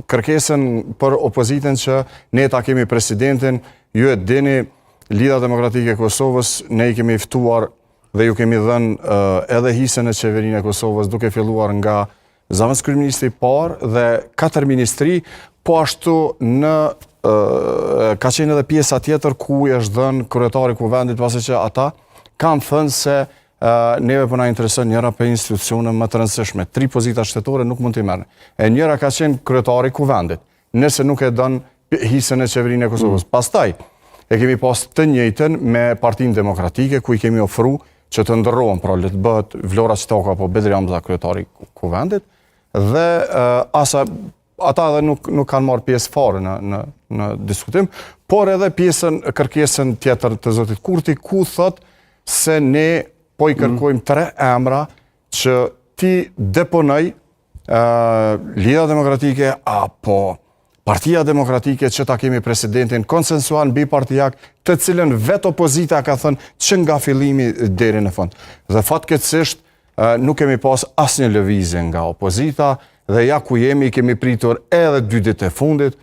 Kërkesën për opozitën që ne ta kemi presidentin, ju e dini, Lidhja Demokratike e Kosovës, ne i kemi ftuar dhe ju kemi dhënë edhe hise në qeverinë e Kosovës, duke filluar nga zëvendëskryeministri i parë dhe katër ministri, po ashtu në ka qenë edhe pjesa tjetër ku i është dhënë kryetari i kuvendit, pasi që ata kanë thënë se neve po na intereson njëra prej institucioneve më të rëndësishme. Tri pozita shtetërore nuk mund t'i merrni. E njëra ka qenë kryetari i kuvendit, nëse nuk e don hisën e qeverinë e Kosovës. Mm. Pastaj, e kemi pas të njëjtën me Partinë Demokratike, ku i kemi ofru që të ndërrohen, pra le të bëhet Vlora Çitaku apo Bedri Hamza kryetari i kuvendit, dhe asa ata edhe nuk nuk kanë marrë pjesë fare në në në diskutim, por edhe pjesën kërkesën tjetër të zotit Kurti ku thot se ne po i mm. kërkojmë tre emra që t'i deponoj uh, Lidhja Demokratike apo Partia Demokratike që ta kemi presidentin konsensual mbipartiak, të cilën vetë opozita ka thënë që nga fillimi deri në fund. Dhe fatkeqësisht nuk kemi pas asnjë lëvizje nga opozita dhe ja ku jemi, kemi pritur edhe dy ditë e fundit.